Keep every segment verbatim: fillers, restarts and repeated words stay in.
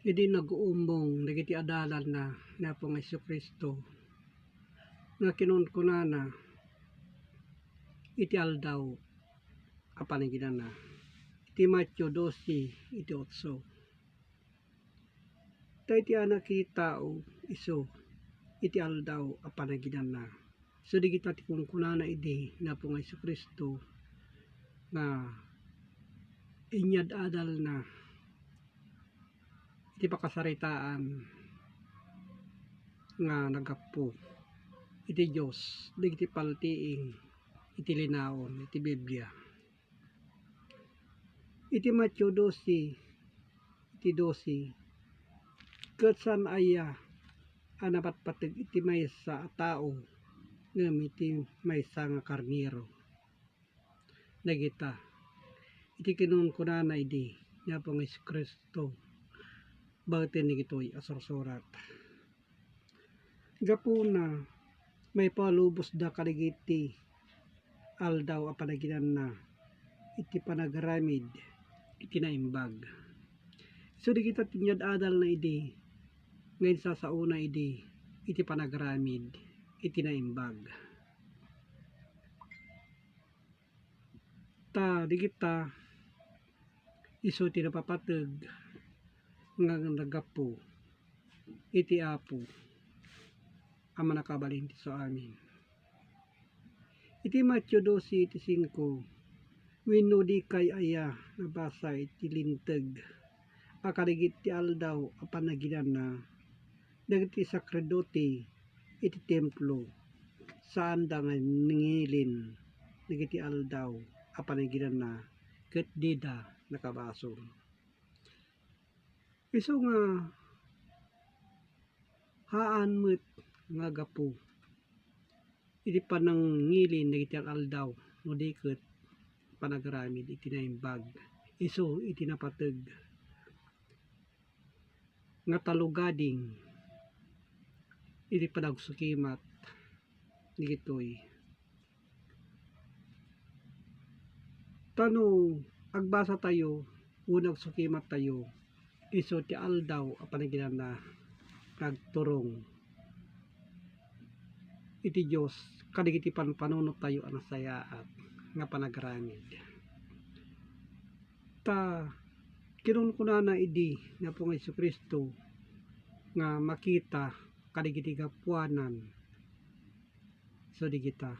Idi naguumbong dagiti adalanna ni Apo nga Jesu-Cristo, nga kinunkunana iti aldaw a panaginana, iti Mateo dose iti otso. Ta iti Anak iti Tao isu iti aldaw a panaginana. So, dagita ti kunkunana idi ni Apo nga Jesu-Cristo nga inyad-adalna iti pakasaritaan nga naggapu iti Dios dagiti paltiing iti linaon iti Biblia. Iti Mateo dose, iti dose, ket saan aya a napatpateg iti maysa a tao ngem iti maysa nga karnero. Dagita, iti kinunkunana idi ni Apo nga Jesu-Cristo, baeten dagitoy a sursurat. Gapuna, maipalubosda kadagiti aldaw a panaginanna iti panagaramid iti naimbag. So, dagita ti inyad-adalna idi nga insasaona idi iti panagaramid iti naimbag. Ta dagita isu ti napapateg nga naggapu iti Apo a Mannakabalin ti su amin. Iti Mateo dose iti singko, wenno dikay aya nabasa iti Linteg a kadagiti aldaw a panaginanna dagiti saserdote iti Templo, saanda nga nangilin dagiti aldaw a panaginanna ket dida nakabasol. Isu nga haan met nga gapu iti panangngilin dagiti al-aldaw no di ket panagaramid iti naimbag. Isu iti napateg nga talugading iti panagsukimat dagitoy. Ta no agbasatayo wenno agsukimattayo, isu ti aldaw a panaginana nga agturong iti Dios kadagiti panpanunottayo a nasayaat nga panagaramid. Ta kinunkunana idi ni Apo nga Jesu-Cristo nga makita kadagiti gapuanan. So, dagita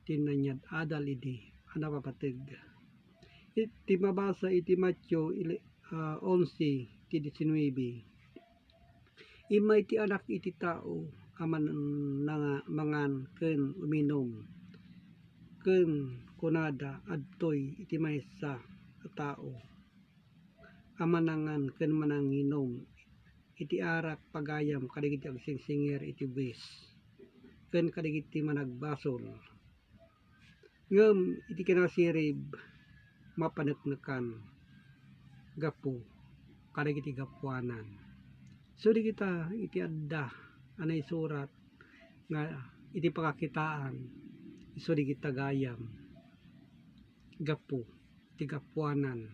ti nanyad-adal idi a napapateg. Iti mabasa iti Mateo ile-, ah, onse ti diesinuebe, "Immay ti Anak iti Tao a man-, nanga-, mangan ken uminum, ken kunada, 'Adtoy iti maysa a tao a manangan ken mananginum iti arak pagayam kadagiti agsingsingir iti buis ken kadagiti managbasol, ngem iti kinasirib, mapaneknekan gapu kadagiti gapuanan." So, dagita iti adda a naisurat nga iti pakakitaan, isu dagita gayam gapu ti gapuanan.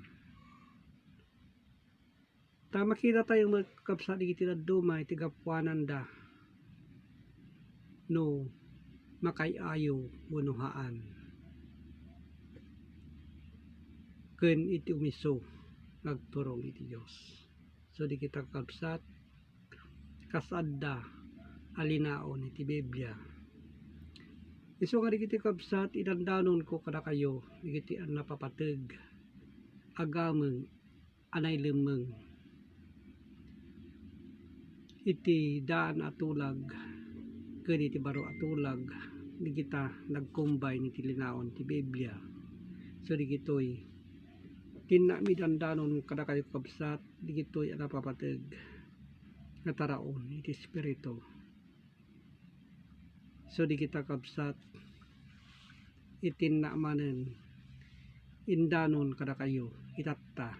Ta makitatayo met, kabsat, dagiti dadduma iti gapuananda no makaay-ayo wenno haan ken iti umisu nga agturong iti Dios. So, dagita, kabsat, kas adda a linaon iti Biblia. Isu nga dagiti, kabsat, idandanonko kadakayo dagiti a napapateg a gameng a nailemmeng iti daan a tulag ken iti baro a tulag dagita nagkombine iti linaon ti Biblia. So, dagitoy ti innak mi dandanon kadakayo, kabsat, dagitoy a napapateg nga taraon iti Espiritu. So, dagita, kabsat, iti innak manen indanon kadakayo itatta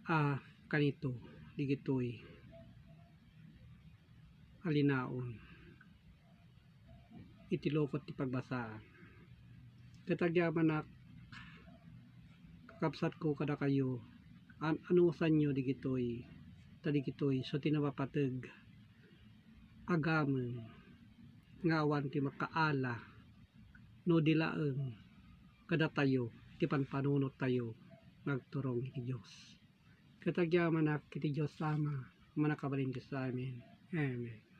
a kanito dagitoy a linaon iti lukot ti pagbasaan. Ket agyamanak, kabsatko kadakayo, an-, anusanyo digitoy, ta digitoy so ti napapateg a gameng nga awan ti makaala no di laeng kadatayo ti panpanunottayo nga agturong iti Dios. Ket agyamanak iti Dios Ama a Mannakabalin-Diosamin. Amen.